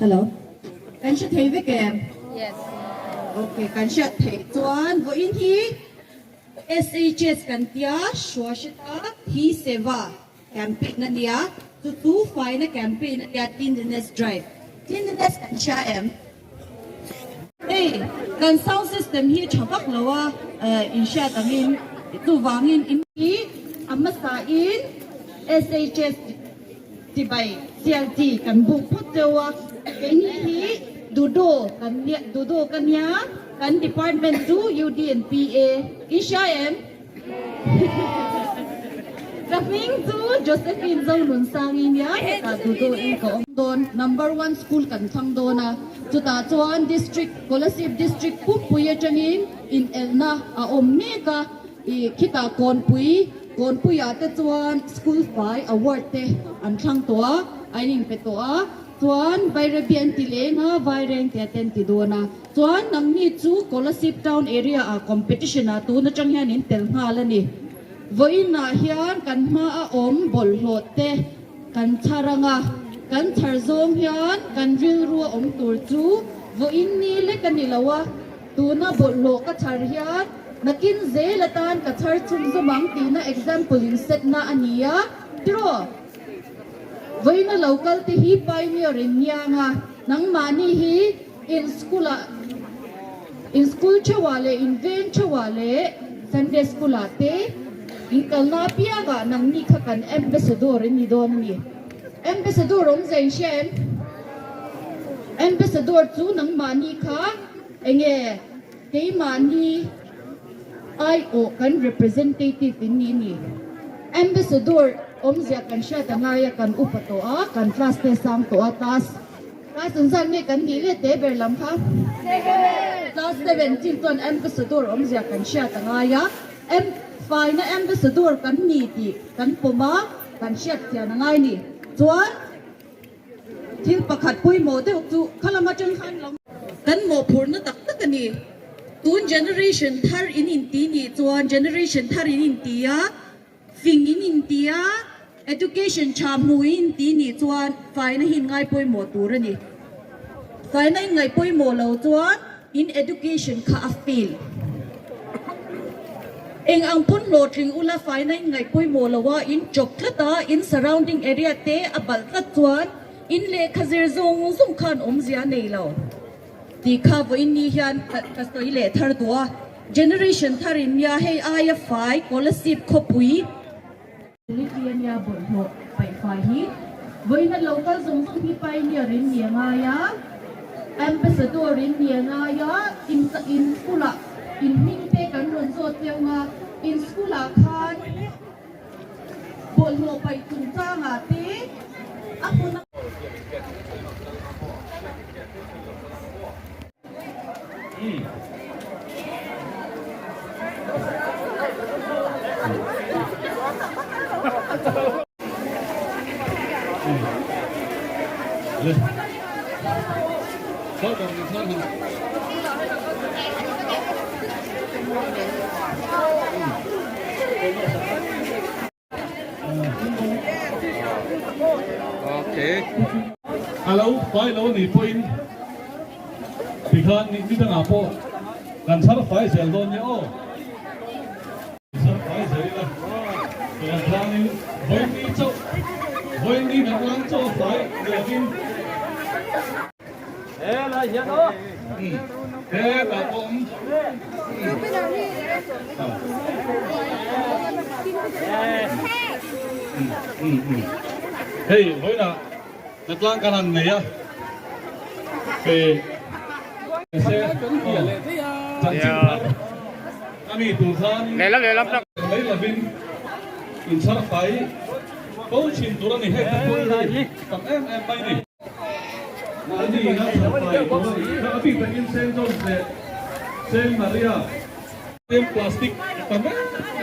Hello. Kan hre thei vek em? Yes. Okay, kan hriat theih chuan vawiin hi SHS kan tia Shuashita Hi Seva campaign a nia, chu chu faina campaign a nia Cleanliness Drive. Cleanliness kan hria em? Hei kan sound system hi tha vak lo a, in hriat angin chuvangin in hi a hmasa in SHS chibai CLT kan buk phawt deuh a, keini hi Dudo kan nia Dudo ka nia kan department chu UD and PA in hria em? Ka hming chu Josephine Zonunsangi nia hetah Dudo in ka awm dawn. Number one school kan thlang dawn a, chutah chuan district Kolasib district pumpui atangin inelna a awm mek a, ih khitah Kawnpui Kawnpuiah te chuan school fai award te an thlang tawh a, a inpe tawh a. Chuan Bairabi an ti leng a, Vaireng te an ti dawn a. Chuan nangni chu Kolasib town area ah competition ah tun atang hian in tel nghal a ni. Vawiin ah hian kan hma a awm bawlhhlawh te kan chhar ang a, kan chhar zawng hian kan rilru a awm tur chu vawiin ni lek a ni lo a, tuna bawlhhlawh ka chhar hian nakin zel atan ka chhar chhunzawm ang tihna example in set na a ni a, tiraw? Vawiina lo kal te hi pioneer in niang a, nangmahni hi in school ah, in school theuhah leh in veng theuhah leh Sunday school ah te in kalna apiangah nangni kha kan ambassador in ni dawn a ni. Ambassador awm zai in hria em? Ambassador chu nangmahni kha enge keimahni Aiawh kan representative in ni ni. Ambassador awmzia kan hriat a ngai a, kan upa tawh a, kan class te sang tawh a, class class an zat nge kan nih leh teh ber lam kha? Class 17 chuan ambassador awmzia kan hriat a ngai a, em faina ambassador kan ni tih kan pawm a, kan hriat chian a ngai ni. Chuan Thil pakhat pawimawh deuh chu khalam atang khan lo kan mawhphurhna tak tak a ni. Tun generation thar in inti nih chuan generation thar in inti a, fing in inti a, education tha hmu in inti nih chuan faina hi in ngai pawimawh tur a ni. Faina in ngaih pawimawh lo chuan in education kha a fail. Eng ang pawn hlawhtling ula faina in ngaih pawimawh lo a, in chawp tlat a, in surrounding area te a balh tlat chuan in lehkha zir zawng zawng khan awmzia a nei lo tih kha vawiin ni hian ka sawi leh thar duh a. Generation thar in nia hei aia fai Kolasib khawpui. Quality a nia bawlhhlawh paih fai hi vawiin a lo kal zawng zawng hi pioneer in ni a ngai a, ambassador in ni a ngai a, in in school ah in hming te kan rawn zawt chiang a, in school ah khan bawlhhlawh paih chungchang ah te a hmun a. A lo fai lo ni pawhin tikhan ni dangah pawh kan chhar fai zel dawn nia aw. Chhar fai zel ila chuan khanin vawiin chauh vawiin kan lang chauh a fai ni lovin. Hetah pawh awm. Hei vawiinah hnatlang kan han nei a, hei chanchin thar a mi tur khan mai lovin inchhar fai fo thin tur a ni. Hei te pawh hi tam em em mai ni. Mahni ina chhan fai tur a nih kha a bik takin Saint John's leh Saint Maria. Tin plastic tam em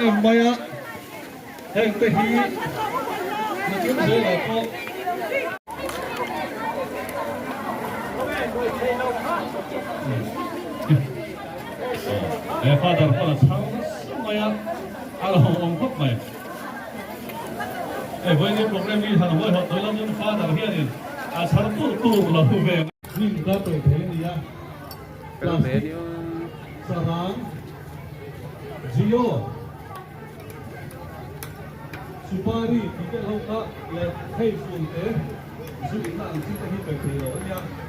em mai a, heng te hi nakin zelah pawh. He father pawn a chhang nasa mai a, a lo awm khawp mai. Hei vawiin program hi han hawi hawt tawh ila chuan father hianin. A chhar tur tur lo ve. Hnim ka pe thei a nia. Plastic sarang Jio Supari tih te ho kha leh hei fun te zu inna ang chi te hi pe thei lo a nia.